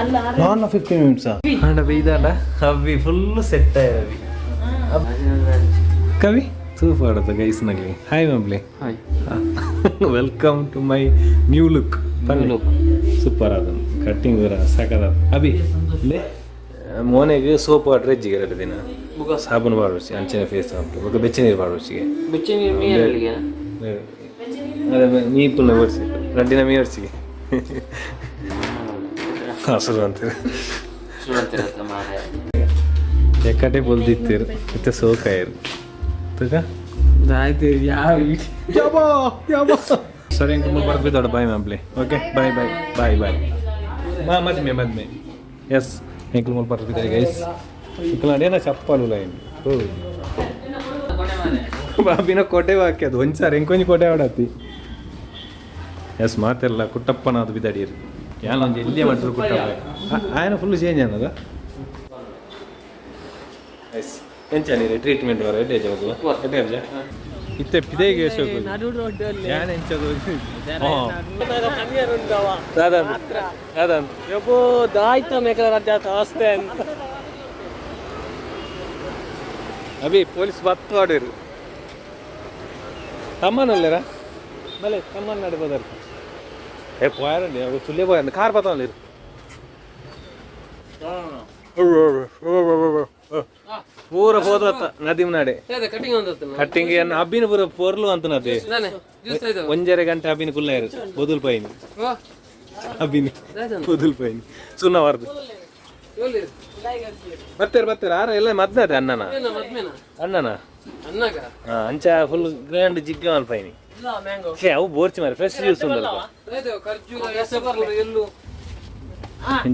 ಅಲ್ಲ. ನಾನ್ 15 ಮಿನಿಟ್ಸಾ ಅಂಡ ಬೈದಾಂಡ ಅವಿ ಫುಲ್ ಸೆಟ್ ಆಯ್ರವಿ ಕವಿ ಸೂಪರ್ ಆಡತ್ತ ಗೈಸ್ ನಗಲಿ. ಹಾಯ್ ಮಬ್ಲಿ. Hi. Welcome to my new look. Look. Super ಅದ ಕಟ್ಟಿಂಗ್ ಸಾಕದ. ಅಭಿ ಲೇ ಮೋನೆಗೆ ಸೋಪ್ ವಾಟರ್ ಹೆಚ್ಚಿಗೆ ಎರಡು ದಿನ ಸಾಬೂನು ಬಾಡುವಸಿ ಅಂಚಿನ ಫೇಸ್ ಉಂಟು ಬೊಕ ಬೆಚ್ಚ ನೀರು ಬಾಡುವಸಿಗೆ. ಬೆಚ್ಚ ನೀರು ಮೀರಲ್ಲಿಗೆ. ಅದೇ ಮೀ ಪುಲ್ಲ ಒರೆಸಿ ರಡ್ಡಿನ ಮೀ ಒರೆಸಿಗೆ ಹಸುರು ಅಂತೀರಿ. ಎಕ್ಕಟೆ ಬೊಲ್ದಿತ್ತೀರು ಮತ್ತೆ ಸೋಕಾಯಿರು ತುಗ. ಆಯ್ತು ಯಾವ. ಸರಿ ಅಂಕಲ್ ಬರ್ಬೇಕು ದೊಡ್ಡ ಬಾಯ್ ಮ್ಯಾಮ್ಲಿ. Okay bye bye bye bye ಮಾ ಮದ್ಮೆ ಮದ್ಮೆ. ಎಸ್ ಎಂಕಲ್ ಮೂಲ ಬರ್ತಿದ್ದಾರೆ ಗೈಸ್. ಇಂಕಲ್ ಅಡೇನ ಚಪ್ಪಲು ಲೈನ್ ಬಾಬಿನ ಕೋಟೆ ಹಾಕಿ ಅದು ಒಂದ್ಸಾರಿ ಎಂಕೊಂಜಿ ಕೋಟೆ ಆಡತ್ತಿ. ಎಸ್ ಮಾತೆಲ್ಲ ಕುಟ್ಟಪ್ಪನ ಅದು ಬಿದಡಿಯರು ಯಾನ ಒಂಜಿ ಎಲ್ಲಿಯ ಮಾಡ್ತಾರೆ ಕುಟ್ಟಪ್ಪ ಆಯನ ಫುಲ್ ಚೇಂಜ್ ಅನ್ನದ. ಎಸ್ ಎಂಚ ಟ್ರೀಟ್ಮೆಂಟ್ ವರ ಎಡ್ಡೆ ಎಡ್ಡೆ ಅಜ್ಜ ಇತ್ತೆ ಪಿದೆಗೆ ಯಾನ್ ಎಂಚದು ದಾದಾ ದಾದಾ. ಯಬ್ಬೋ ದಾಯ್ತ ಮೇಕಲ ರಜಾ ಆಸ್ತೆ. ಅಭಿ ಪೊಲೀಸ್ ಬತ್ತು ಆಡಿರು ತಮ್ಮನಲ್ಲೇರಾ ಬಲೆ ತಮ್ಮನ ನಡೆ ಬದರ್ ಏ ಪೋಯಾರಂడి ಅವು ಸುಳ್ಳೆ ಪೋಯಾರಂడి ಕಾರ್ ಬತ್ತಾವಲ್ಲಿರು ಪೂರ ಹೋದತ್ತ ನದಿಮ್ ನಾಡೆ. ಕಟಿಂಗ್ ಒಂದು. ಕಟ್ಟಿಂಗ್ ಅಬ್ಬಿನ ಪೂರ ಪೊರ್ಲು ಅಂತ ನದಿ ಒಂಜರೆ ಗಂಟೆ ಅಬ್ಬಿನ ಕುಲ್ಲ ಇರು ಬದುಲ್ ಪೈನಿ ಅಬ್ಬಿನ ಬದುಲ್ ಪೈನಿ ಸುಣ್ಣ ವಾರ್ದು ಬರ್ತಾರೆ ಬರ್ತಾರೆ ಆರ ಎಲ್ಲ ಮದ್ದೆ ಅಣ್ಣನ ಅಣ್ಣನ ಅಂಚ ಫುಲ್ ಗ್ರ್ಯಾಂಡ್ ಜಿಗ್ಗ ಮಲ್ಪೈನಿ. ಛೇ ಅವು ಬೋರ್ಚಿ ಮಾರೆ ಫ್ರೆಶ್ ಜ್ಯೂಸ್ ಉಂದಲ್ಪ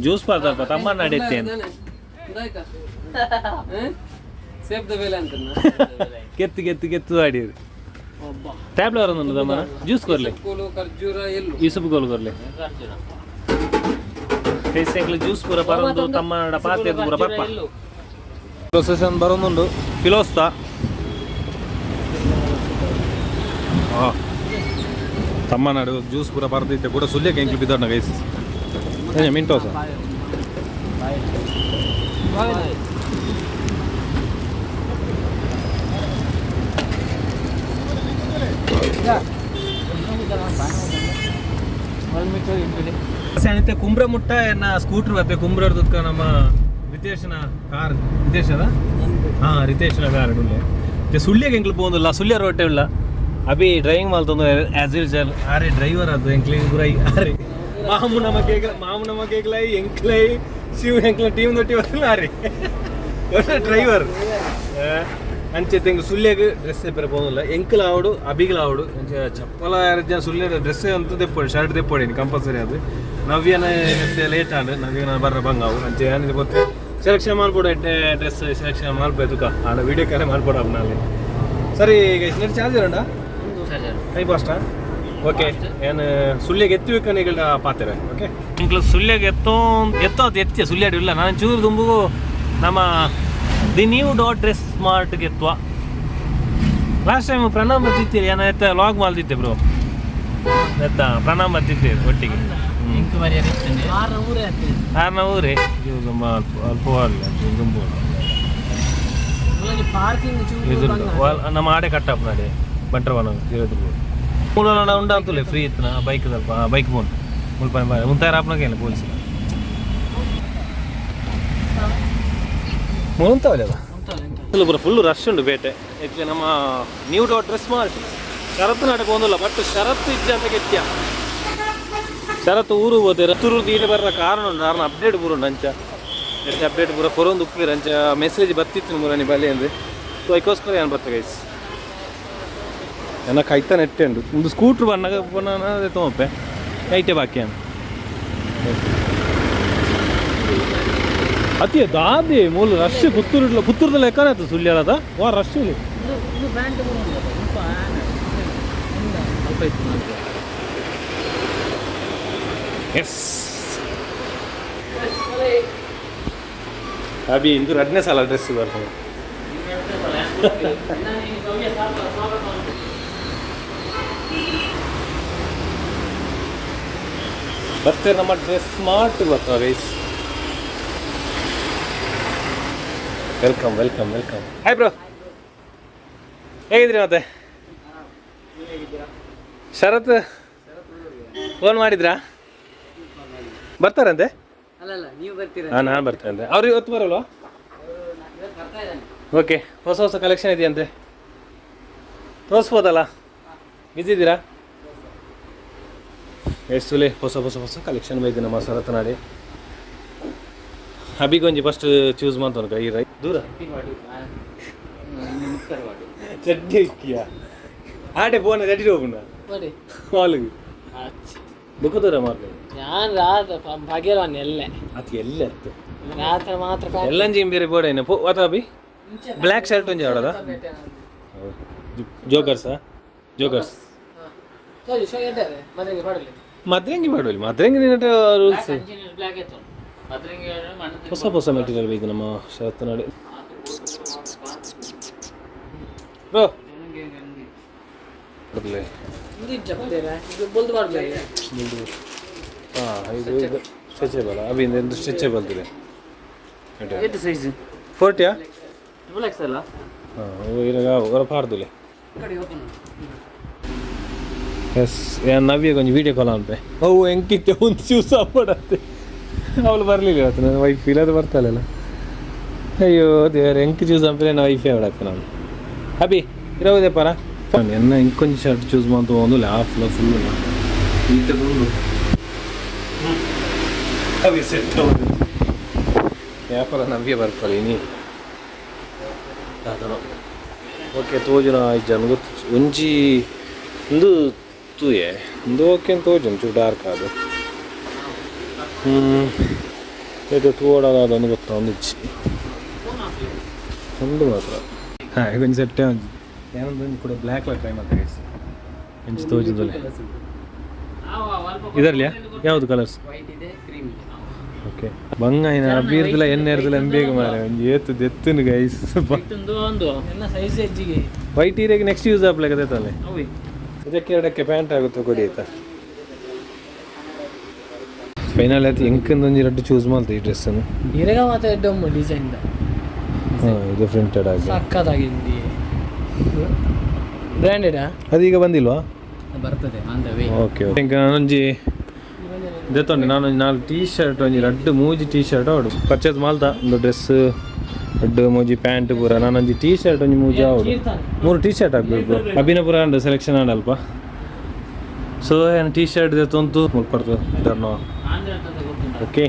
ಜ್ಯೂಸ್ ಪಾರ್ದಲ್ಪ ತಮ್ಮ ನಡೆತ್ತೆ. ಕೆತ್ತು ಕೆತ್ತು ಕೆತ್ತು ಆಡಿರು ಟ್ಯಾಬ್ಲೆಟ್ ಬರೋದು ತಮ್ಮನ ಜ್ಯೂಸ್ ಕೊರ್ಲೆ ಇಸುಪು ಕೋಲು ಕೊರ್ಲೆ ಫೇಸ್ ಜ್ಯೂಸ್ ಪೂರ ಬರೋದು ತಮ್ಮ ಪಾತೆ ಪೂರ ಬರ್ಪ ಪ್ರೊಸೆಷನ್ ಬರೋದುಂಡು ಫಿಲೋಸ್ತಾ ತಮ್ಮನಾಡು ಜ್ಯೂಸ್ ಪೂರ ಬರ್ತೈತೆ ಕೂಡ ಸುಳ್ಯಕ್ಕೆ ಎಂಕ್ಲು ಬಿದ್ದೋಣ ಗೈಸ್ ಮಿಂಟೋಸ. ಕುಂಬ್ರ ಮುಟ್ಟ ಎನ್ನ ಸ್ಕೂಟರ್ ಬತ್ತೆ ಕುಂಬ್ರರ್ದಕ್ಕ ನಮ್ಮ ರಿತೇಶನ ಕಾರ್ ರಿತೇಶದ ಹಾಂ ರಿತೇಶನ ಕಾರ್ ಉಳ್ಳೆ ಸುಳ್ಯಗೆ ಎಂಕ್ಲು ಪೋಂದಿಲ್ಲ ಸುಳ್ಯ ರೋಟೆ ಉಳ್ಳ ಅಭಿ ಡ್ರೈವಿಂಗ್ ಮಾಲ್ತೊಂದು ಆಸ್ ಯೂಶುವಲ್ ಆರೆ ಡ್ರೈವರ್ ಅದು ಎಂಕ್ಲೆ ಪೂರ ಆರೆ ಮಾಮು ನಮ್ಮ ಕೇಕ್ ಮಾಮು ನಮ್ಮ ಕೇಕ್ಲೈ ಎಂಕ್ಲೈ ಶಿವ್ ಎಂಕ್ಲ ಟೀಮ್ ದೊಟ್ಟಿ ಬರ್ತಿಲ್ಲ ಆರೆ ಡ್ರೈವರ್ ಅಂಚೆ ತೆಂಗು ಸುಳ್ಯಗ್ ಡ್ರೆಸ್ ಪೇರೆ ಪೋಂದಿಲ್ಲ ಎಂಕ್ಲ ಆವಡು ಅಬಿಗ್ಲ ಆವಡು ಅಂಚೆ ಚಪ್ಪಲ ಜನ ಸುಳ್ಯ ಡ್ರೆಸ್ ಅಂತ ದೆಪ್ಪೊಡು ಶರ್ಟ್ ದೆಪ್ಪೊಡು ಕಂಪಲ್ಸರಿ ಅದು ನವ್ಯನ ಲೇಟ್ ಆಂಡ್ ನವ್ಯನ ಬರ್ರ ಬಂಗಾವು ಅಂಚೆ ಏನಿದೆ ಗೊತ್ತೆ ಸೆಲೆಕ್ಷನ್ ಮಾಡ್ಬೋಡು ಎಡ್ಡೆ ಡ್ರೆಸ್ ಸೆಲೆಕ್ಷನ್ ಮಾಡ್ಬೇಕು ಆಡ ವಿಡಿಯೋ ಕಾಲೇ ಮಾಡ್ಬೋಡು ಅಪ್ನಲ್ಲಿ. ಸರಿ ಈಗ ನೆಟ್ ಚಾರ್ಜ್ ಇರೋಣ ಕೈ ಫಾಸ್ಟಾ. ಓಕೆ ಏನು ಸುಳ್ಯಗೆ ಎತ್ತುವಿಕನಿಗಳ ಪಾತ್ರೆ. ಓಕೆ ಇಂಕ್ಲ ಸುಳ್ಯಗೆ ಎತ್ತೋ ಎತ್ತೋ ಅದು ಎತ್ತೆ ಸುಳ್ಯಾಡು ಇಲ್ಲ ನಾನು ಚೂರು ದುಂಬುಗು ನಮ್ಮ the new dot dress ಸ್ಮಾರ್ಟ್ಗೆ ಎತ್ತುವ. ಲಾಸ್ಟ್ ಟೈಮ್ ಪ್ರಣಾಮ್ ಬರ್ತಿತ್ತೀರಿ ಏನಾಯ್ತ ಲಾಗ್ ಮಾಡ್ತಿದ್ದೆ ಬ್ರೋ ಎತ್ತ ಪ್ರಣಾಮ್ ಬರ್ತಿದ್ದೀರಿ ಒಟ್ಟಿಗೆ. ಆರ್ನ ಊರೇ ಅಲ್ಪ ಅಲ್ಪ ನಮ್ಮ ಆಡೆ ಕಟ್ಟಪ್ಪ ನಾಡೆ ಬಂಟ್ರವನ ಇರೋದು ಮೂಲ ಉಂಡ ಅಂತಲೇ ಫ್ರೀ ಇತ್ತು ಬೈಕ್ ಸ್ವಲ್ಪ ಬೈಕ್ ಬೋನ್ ಮುಲ್ಪ ಮುಂತಾರ ಆಪ್ನಾಗ ಏನಿಲ್ಲ ಪೊಲೀಸ್ ಮುಂತಾವಲ್ಲ ಪೂರ ಫುಲ್ ರಶ್ ಉಂಟು ಬೇಟೆ. ಹೆಚ್ಚು ನಮ್ಮ ನ್ಯೂ ಡ್ರೆಸ್ ಮಾಡಿ ಶರತ್ತು ನಾಟಕ ಒಂದಿಲ್ಲ ಬಟ್ ಶರತ್ತು ಇಜ್ಜ ಅಂತ ಕೆತ್ಯ ಶರತ್ತು ಊರು ಹೋದೆ ತುರು ಈಡೆ ಬರ್ರ ಕಾರಣ ಉಂಟು ಕಾರಣ ಅಪ್ಡೇಟ್ ಪೂರ ಉಂಟು ಅಂಚ ಎಷ್ಟು ಅಪ್ಡೇಟ್ ಪೂರ ಕೊರೊಂದು ಉಪ್ಪಿರ ಅಂಚ ಮೆಸೇಜ್ ಬತ್ತಿತ್ತು ಮುರಾನಿ ಬಲಿ ಅಂದ್ರೆ. ಸೊ ಅದಕ್ಕೋಸ್ಕರ ಏನು ಬರ್ತದೆ ಗೈಸ್ ಎನ್ನ ಕೈತ ನೆಟ್ಟೆ ಉಂಟು ಒಂದು ಸ್ಕೂಟ್ರ್ ಬನ್ನಾಗ ಪುನಃ ತೋಪೆ ಐಟೆ ಬಾಕಿ ಅನ್ನ ಅತಿ ದಾದಿ ಮೂಲ ರಶ್ ಪುತ್ತೂರು ಪುತ್ತೂರದ ಲೆಕ್ಕನೇ ಆಯ್ತು ಸುಳ್ಳು ವಾ ರಶ್ ಇಲ್ಲಿ. ಎಸ್ ಅಭಿ ಇಂದು ಎರಡನೇ ಸಲ ಡ್ರೆಸ್ ಬರ್ತದೆ. ಬರ್ತಾರೆ ನಮ್ಮ ಡ್ರೆಸ್ ಸ್ಮಾರ್ಟ್ ಬರ್ತಾವೆ guys. Welcome welcome welcome. Hi bro, ಹೇಗಿದ್ರಿ ಮತ್ತೆ? ಶರತ್ ಫೋನ್ ಮಾಡಿದ್ರಾ? ಬರ್ತಾರಂತೆ? ಅಲ್ಲ ನೀವು ಬರ್ತೀರಾ? ಹಾಂ ನಾನು ಬರ್ತೇನೆ. ಅವ್ರು ಇವತ್ತು ಬರಲ್ವಾ? ಓಕೆ, ಹೊಸ ಹೊಸ ಕಲೆಕ್ಷನ್ ಇದೆಯಂತೆ, ತೋರಿಸ್ಬೋದಲ್ಲ? ಬಿಸಿ ಇದ್ದೀರಾ? ಎಷ್ಟು ಹೊಸ ಹೊಸ ಹೊಸ ಕಲೆಕ್ಷನ್ ಬೈದೆ ನಮ್ಮ ಶರತ್ನಾಡಿ. ಅಭಿಗೊಂಜಿ ಫಸ್ಟ್ ಚೂಸ್ ಮಾಡ್ತಾನೆ ಈ ರೈ ದೂರ ಚಡ್ಡಿ ಇಕ್ಕಿಯ ಆಟೆ ಫೋನ್ ಚಡ್ಡಿ ಹೋಗುಣ ಹಾಲಿಗೆ ಬುಕ್ಕ ದೂರ ಮಾರ್ಲಿ. ನಾನು ರಾತ್ರಿ ಪಗೆಲವನ್ನ ಎಲ್ಲೆ ಅದು ಎಲ್ಲೆ ಅತ್ತು ರಾತ್ರಿ ಮಾತ್ರ. ಎಲ್ಲಂಜಿ ಬೇರೆ ಬೋರ್ಡ್ ಏನ ಪೋ ವಾತ ಅಭಿ ಬ್ಲ್ಯಾಕ್ ಶರ್ಟ್ ಒಂಜಿ ಆಡೋದ ಜೋಕರ್ಸಾ? ಜೋಕರ್ಸ್ ಮದ್ರಂಗಿ ಮಾಡುವಲ್ಲಿ ಮದ್ರಂಗಿ ನಿನ್ನ ರೂಲ್ಸ್. ಹೊಸ ಹೊಸ ಮೆಟೀರಿಯಲ್ ಬೇಕು ನಮ್ಮ ಶರತ್ ನಾಡಿ ಬ್ರೋ. ಹಾಂ ಇದು ಸ್ಟ್ರೆಚೇಬಲ್ ಅಭಿ, ಇದು ಸ್ಟ್ರೆಚೇಬಲ್ ಇದೆ. ಸೈಜ್ 40ಯಾ? ಟ್ರಿಪಲ್ ಎಕ್ಸ್ ಅಲ್ಲ? ಹಾಂ ಇವಾಗ ಹೊರ ಪಾರ್ದುಲೆ. ಎಸ್ ನವ್ಯ ಕೊಂಚ ವೀಡಿಯೋ ಕಾಲ್ ಅನ್ಪೆ ಅವು ಎಂಕಿತ್ತೆ ಒಂದು ಚೂಸ್ ಆಪಡತ್ತೆ. ಅವಳು ಬರಲಿಲ್ಲ ಇವತ್ತು, ನನ್ನ ವೈಫ್ ಇಲ್ಲದ ಬರ್ತಾಳಲ್ಲ. ಅಯ್ಯೋ ದೇವರ, ಎಂಕ್ ಚೂಸ್ ಅನ್ಪೆ ನನ್ನ ವೈಫೇ ಅವಳತ್ತೆ. ನಾನು ಅಭಿ ಇರೋದೇ ಪರ ಎನ್ನ ಇಂಕೊಂಚ ಶರ್ಟ್ ಚೂಸ್ ಮಾಡ್ತು ಒಂದು ಹಾಫ್ ಫುಲ್ ಅಭಿ ಸೆಟ್ ವ್ಯಾಪಾರ ನವ್ಯ ಬರ್ತಾರೆ ಇನಿ ಅದನ್ನು. ಓಕೆ ತೋಜುನ ಜನ ಗೊತ್ತು ಒಂಜಿ ಒಂದು ತೂಯೆ ಒಂದು ಓಕೆ ಅಂತ ತೋಜು ಒಂಚೂರು ಡಾರ್ಕ್ ಅದು. ಇದು ತೂಡೋದ ಅದೊಂದು ಗೊತ್ತಾ ಒಂದು ಇಚ್ಚಿ ಒಂದು ಮಾತ್ರ. ಹಾಂ ಈಗ ಒಂಜಿ ಸೆಟ್ಟೆ ಒಂಜಿ ಏನೊಂದು ಒಂಜಿ ಕೂಡ ಬ್ಲ್ಯಾಕ್ ಕಲರ್ ಟ್ರೈ ಮಾಡ್ತಾ ಗೈಸ್. ಒಂಜಿ ತೋಜುದಲ್ಲೇ ಇದರಲ್ಲಿಯಾ ಯಾವುದು ಕಲರ್ಸ್? ವೈಟ್ ಇದೆ, ಕ್ರೀಮ್ ಇದೆ. ಓಕೆ ಬಂಗಾಯಿನ ಅಬೀರ್ದಿಲ್ಲ ಎಣ್ಣೆ ಇರ್ದಿಲ್ಲ ಎಂಬೇಗ ಮಾರೆ ಒಂಜಿ ಏತು ದೆತ್ತುನು ಗೈಸ್. ಒಂದು ಎಲ್ಲ ಸೈಜ್ ಹೆಚ್ಚಿಗೆ. ವೈಟ್ ಈರೆಗೆ ನೆಕ್ಸ್ಟ್ ಯೂಸ್ ಆಗ್ಲಿಕ್ಕೆ ತಾನೆ. ಇದಕ್ಕೆ ಎರಡಕ್ಕೆ ಪ್ಯಾಂಟ್ ಆಗುತ್ತೆ ಕೊಡಿ ಆಯ್ತಾ. ಫೈನಲ್ ಆಯ್ತು ಎಂಕಂದು ಒಂಜಿ ರಡ್ಡು ಚೂಸ್ ಮಾಡ್ತು ಈ ಡ್ರೆಸ್ಸನ್ನು. ಇರಗ ಮಾತ್ರ ಎಡ್ಡೊಮ್ಮ ಡಿಸೈನ್. ಹಾಂ ಇದು ಪ್ರಿಂಟೆಡ್ ಆಗಿ ಸಕ್ಕತ್ತಾಗಿದೆ. ಬ್ರ್ಯಾಂಡೆಡಾ? ಅದೀಗ ಬಂದಿಲ್ವಾ? ಬರ್ತದೆ ಆನ್ the way. Okay okay ನಾನೊಂಜಿ ದೆತ್ತೊಂಡೆ ನಾನೊಂಜಿ ನಾಲ್ಕು ಟೀ ಶರ್ಟ್ ಒಂಜಿ ರಡ್ಡು ಮೂಜಿ ಟೀ ಶರ್ಟ್ ಅವಡು ಪರ್ಚೇಸ್ ಮಾಲ್ತ ಒಂದು ಡ್ರೆಸ್ ರಡ್ಡು ಮೂಜಿ ಪ್ಯಾಂಟ್ ಪೂರ. ನಾನೊಂಜಿ ಟೀ ಶರ್ಟ್ ಒಂಜಿ ಮೂಜಿ ಅವಡು ಮೂರು ಟೀ ಶರ್ಟ್ ಹಾಕ್ಬೇಕು. ಅಭಿನ ಪೂರ ಅಂಡ್ ಸೆಲೆಕ್ಷನ್ ಆಡಲ್ಪ. ಸೊ ಏನು ಟೀ ಶರ್ಟ್ ದೆತ್ತೊಂತು ಮುಲ್ಪಡ್ತು ಇದನ್ನು. ಓಕೆ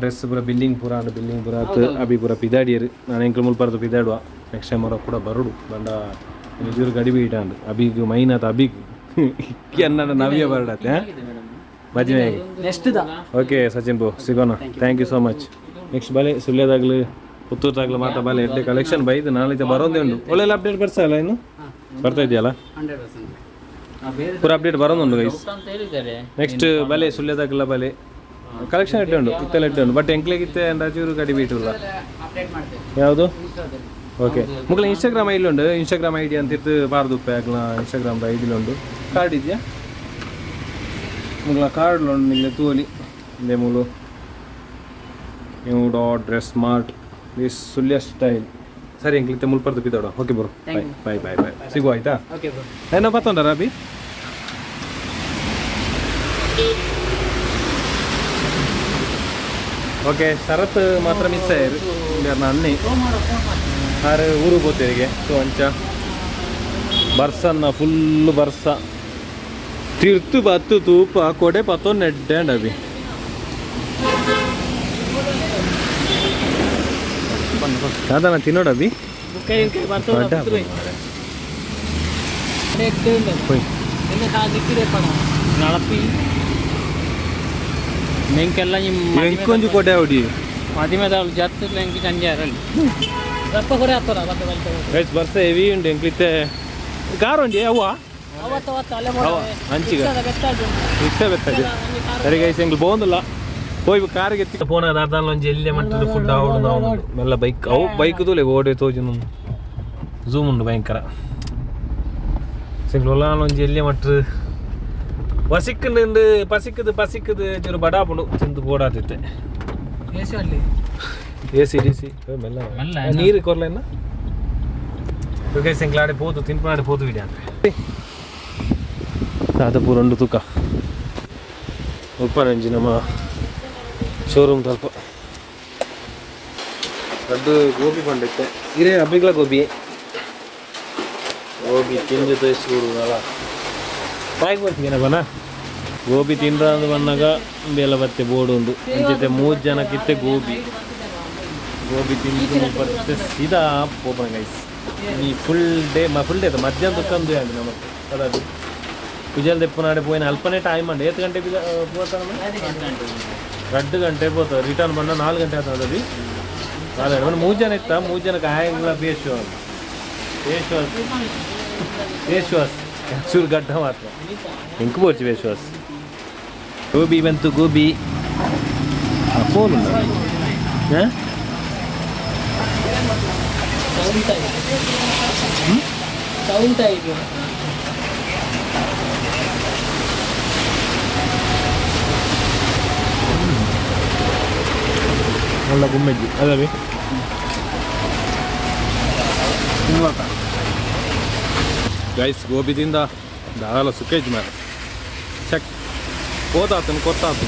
ಡ್ರೆಸ್ ಪೂರ ಬಿಲ್ಲಿಂಗ್ ಪೂರ ಅಂಡ್ ಬಿಲ್ಲಿಂಗ್ ಪೂರ ಆತು. ಅಭಿ ಪೂರ ಪಿದಾಡಿಯರು ನಾನು ಎಂಕ್ಲು ಮುಲ್ಪರ್ದು ಪಿದಾಡುವ ನೆಕ್ಸ್ಟ್ ಟೈಮ್ ಅವರ ಕೂಡ ಬರುಡು ಬಂಡ ನಿಜೂರು ಗಡಿಬಿ ಇಟ ಅಂಡ್ ಅಭಿಗ್ ಮೈನ್ ಆತ ಅಭಿಗ್ ಅನ್ನ ನವ್ಯ ಬರಡತ್ತೆ ಮದುವೆ. ನೆಕ್ಸ್ಟ್ the okay Sachin ಬೋ ಸಿಗೋಣ. Thank you so much. Next ಬಲೆ ಸುಳ್ಯದಾಗಲಿ ಪುತ್ತೂರ್ದಾಗಲಿ ಮಾತಾ ಬಲೆ ಎಡ್ಡೆ ಕಲೆಕ್ಷನ್ ಬೈದು ನಾಳೆ ಬರೋದೇ ಉಂಟು. ಒಳ್ಳೆ ಅಪ್ಡೇಟ್ ಬರ್ಸಲ್ಲ ಇನ್ನು ಬರ್ತಾ ಇದೆಯಲ್ಲ? 100% ಪೂರ ಅಪ್ಡೇಟ್ ಬರೋದುಂಟು ಗೈಸ್. ಅಂತ ಹೇಳಿದ್ದಾರೆ. ನೆಕ್ಸ್ಟ್ ಬಲೆ ಸುಳ್ಯದಾಗಲ ಬಲೆ ಕಲೆಕ್ಷನ್ ಎಡ್ಡೆ ಉಂಟು ಇತ್ತೆಲ್ಲ ಎಡ್ಡೆ ಉಂಟು. ಬಟ್ ಎಂಕ್ಲೆಗಿತ್ತೆ ಅಂದಾಜೂರು ಕಡಿಮೆ ಇಟ್ಟಿಲ್ಲ. ಅಪ್ಡೇಟ್ ಮಾಡ್ತೇವೆ. ಯಾವುದು? ಇನ್ಸ್ಟಾದಲ್ಲಿ. ಓಕೆ ಮುಗ್ಲ ಇನ್ಸ್ಟಾಗ್ರಾಮ್ ಐಡಿ ಉಂಡು ಇನ್ಸ್ಟಾಗ್ರಾಮ್ ಐಡಿ ಅಂತ ಇತ್ತು ಬಾರ್ದು ಉಪ್ಪೆ ಆಗ್ಲ ಇನ್ಸ್ಟಾಗ್ರಾಮ್ ಐಡಿ ಉಂಡು ಕಾರ್ಡ್ ಇದೆಯಾ ಮುಗ್ಲ ಕಾರ್ಡ್ ಉಂಡು ನಿಂಗೆ ತೋಲಿ ಇಂದೆ ಮೂಲು new dot dress smart this Sullia style ಸರಿ ಎಂಕ್ಲಿತ್ತೆ ಮುಲ್ಪರ್ದು ಪಿದೋಡ okay bro bye bye bye bye ಸಿಗುವ ಆಯ್ತಾ ಓಕೆ ಬ್ರೋ ಏನೋ ಬತ್ತೊಂಡ ರಾಬಿ ಓಕೆ ಶರತ್ ಮಾತ್ರ ಮಿಸ್ ಆಯ್ರು ಅನ್ನಿ ಆರು ಊರು ಪೋತೇರಿಗೆ ಸೊ ಅಂಚ ಬರ್ಸನ್ನ ಫುಲ್ಲು ಬರ್ಸ ತಿರ್ತು ಬತ್ತು ತೂಪ ಕೊಡೆ ಪತ್ತೊ ನೆಡ್ಡಂಡ ಅಭಿ ದಾದನ ತಿನ್ನೋಡ ಅಭಿ ಹೋಯ್ ನಳಪಿ ಮೆಂಕೆಲ್ಲ ನಿಮ್ಮ ಎಂಕೊಂಜಿ ಕೊಡೆ ಅವಡಿ ಮದಿಮೆದ ಜಾತ್ರೆ ಎಂಕಿ ಚಂಜೆ ಅರಲ್ಲಿ ರಪ್ಪ ಕೊಡೆ ಆತಲ್ಲ ಬತ್ತ ಬಲ್ತ ಗೈಸ್ ಬರ್ಸ ಹೆವಿ ಉಂಡು ಎಂಕ್ಲಿತ್ತೆ ಕಾರ್ ಉಂಡಿ ಅವ್ವ ಅವತ್ತ ಅವತ್ತ ಅಲ್ಲೇ ಅವ ಅಂಚಿಗ ರಿಕ್ಷಾ ಬೆತ್ತದು ಸರಿ ಗೈಸ್ ಎಂಗ್ಲು ಬೋಂದಿಲ್ಲ ಹೋಯ್ ಕಾರಿಗೆ ಎತ್ತಿ ಪೋನ ದಾದಾನ ಒಂಜಿ ಎಲ್ಲೆ ಮಟ್ಟದ ಫುಡ್ ಆವಡು ನಾವು ಮೆಲ್ಲ ಬೈಕ್ ಅವು ಬೈಕ್ ತೂಲೆ ಓಡೆ ತೋಜು ಝೂಮ್ ಉಂಡು ಭಯಂಕರ ಸಿಂಗ್ಲು ಒಂಜಿ ಎಲ್ಲೆ ಮಟ್ಟ ವಸಿಕ್ಕಂಡು ಪಸಿಕ್ಕದು ಪಸಿಕ್ಕದು ಚೂರು ಬಡಾಪುಂಡು ತಿಂದು ಬೋಡಾತಿತ್ತೆ ಅಲ್ಲಿ A C D C ಮೆಲ್ಲ ಮೆಲ್ಲ ನೀರು ಕೊರ್ಲೇನ ಗೈಸ್ ಎಂಕ್ಲಾಡೆ ಪೋತು ತಿನ್ಪನಾಡೆ ಪೋತು ವಿಡಿಯೋ ಅಂದ್ರೆ ದಾದ ಪೂರ ಉಂಡು ತೂಕ ಉಪ್ಪನಂಜಿ ನಮ್ಮ ಶೋರೂಮ್ ಸ್ವಲ್ಪ ದೊಡ್ಡ ಗೋಬಿ ಬಂಡೈತೆ ಇರೇ ಅಬ್ಬಿಗ್ಲ ಗೋಬಿ ಗೋಬಿ ತಿಂದು ಅಲ್ಲ ಬಾಯ್ಗೆ ಬರ್ತೀನ ಬನ ಗೋಬಿ ತಿಂದ್ರ ಅಂದ್ ಬಂದಾಗ ಬೇಲ ಬತ್ತೆ ಬೋರ್ಡ್ ಉಂಡು ಅಂಚತೆ ಮೂರು ಜನಕ್ಕಿತ್ತೆ ಗೋಬಿ ಗೋಬಿ ತಿಂದು ಬರುತ್ತೆ ಸೀದಾ ಪೋಪನ ಗೈಸ್ ಈ ಫುಲ್ ಡೇ ಮ ಫುಲ್ ಡೇ ಮಧ್ಯಾಹ್ನ ದುಕ್ಕಂದು ಅಂడి ನಮಗೆ ಅದಾದು ಕುಜಲ್ ದೆಪ್ಪನಾಡೆ ಪೋಯಿನ ಅಲ್ಪನೇ ಟೈಮ್ ಅಂడి ಏತ್ ಗಂಟೆ ಪೋತಾನ 2 ಗಂಟೆ ಪೋತ ರಿಟರ್ನ್ ಬಂದ 4 ಗಂಟೆ ಆತದ ಅದು 4 ಗಂಟೆ 3 ಜನ ಇತ್ತ 3 ಜನಕ್ಕೆ ಆಯಂಗ್ಲ face wash face wash face wash ಚೂರು ಗಡ್ಡ ಮಾತ್ರ ಇಂಕು ಬೋರ್ಚಿ ಫೇಸ್ ವಾಶ್ ಗೋಬಿ ಬಂತು ಗೋಬಿ ಫೋನ್ ಹಾಂ ಸೌಂಡ್ ಆಗಿದೆ ಒಳ್ಳೆ ಗುಮ್ಮೆಜ್ಜಿ ಅದಾವೆ ಗೈಸ್ ಗೋಬಿ ತಿಂದ ದಾಲ ಸುಖೇಜ್ ಮಾರ ಚೆಕ್ ಹೋದಾತನು ಕೊತ್ತಾತು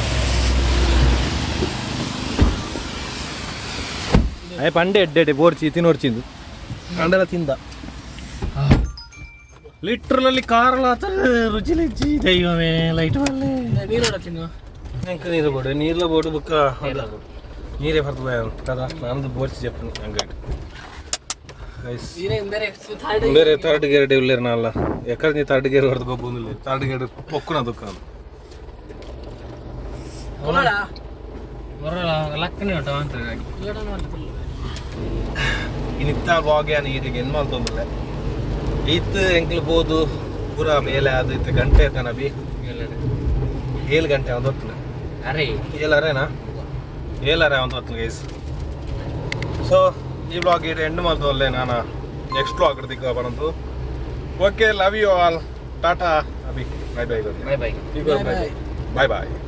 ಅಯ್ಯ ಪಂಡೆ ಎಡ್ಡೆ ಬೋರ್ಚಿ ತಿನ್ನೋರ್ಚಿಂದು ಅಂಡಲ ತಿಂದ ಲಿಟ್ರಲಲ್ಲಿ ಕಾರಲ ರುಚಿ ಲಿಚ್ಚಿ ದೈವಮೇ ಲೈಟ್ ಬಲ್ಲೆ ನೀರು ತಿನ್ನು ಎಂಕ ನೀರು ಬೋಡು ನೀರ್ಲ ಬೋಡು ಬುಕ್ಕ ನೀರೇ ಬರ್ತದೆ కదా ನಾನು ಬೋರ್ಚಿ చెప్పను ಹಂಗಾಗಿ ಗೈಸ್ ಬೇರೆ ಥರ್ಡ್ ಗೇರ್ ಇಲ್ಲೇರು ನಾಲ್ಲ ಎಕ್ಕಡ ನೀ ಥರ್ಡ್ ಗೇರ್ ಹೊಡೆದು ಗೊಬ್ಬೊಂದಿಲ್ಲ ಥರ್ಡ್ ಗೇರ್ ಪೊಕ್ಕುನ ದುಕ್ಕಾನು ಲಕ್ಕನೆ ಉಂಟು ಅಂತ ಇನ್ನಿತ್ತ ವ್ಲಾಗ್ ಏನು ಈಟಿಗೆ ಏನು ಮಾಡ್ತೊಂದಿಲ್ಲ ಇತ್ತು ಎಂಕ್ಲು ಬೋದು ಪೂರ ಮೇಲೆ ಅದು ಇತ್ತು ಗಂಟೆ ಕಣ ಬಿ 7 ಗಂಟೆ ಒಂದು ಹೊತ್ತು ಅರೆ ಏಳಾರೇನಾ ಏಳಾರೆ ಒಂದು ಹೊತ್ತು ಗೈಸ್ ಸೊ ಈ ವ್ಲಾಗ್ ಇಟ್ಟು ಎಂಡ್ ಮಾಡ್ತೊಂದಿಲ್ಲ ನಾನು ನೆಕ್ಸ್ಟ್ ವ್ಲಾಗ್ ದಿಕ್ಕ ಬರಂತು. Okay, love you all, tata Abhi, bye bye bye bye bye bye.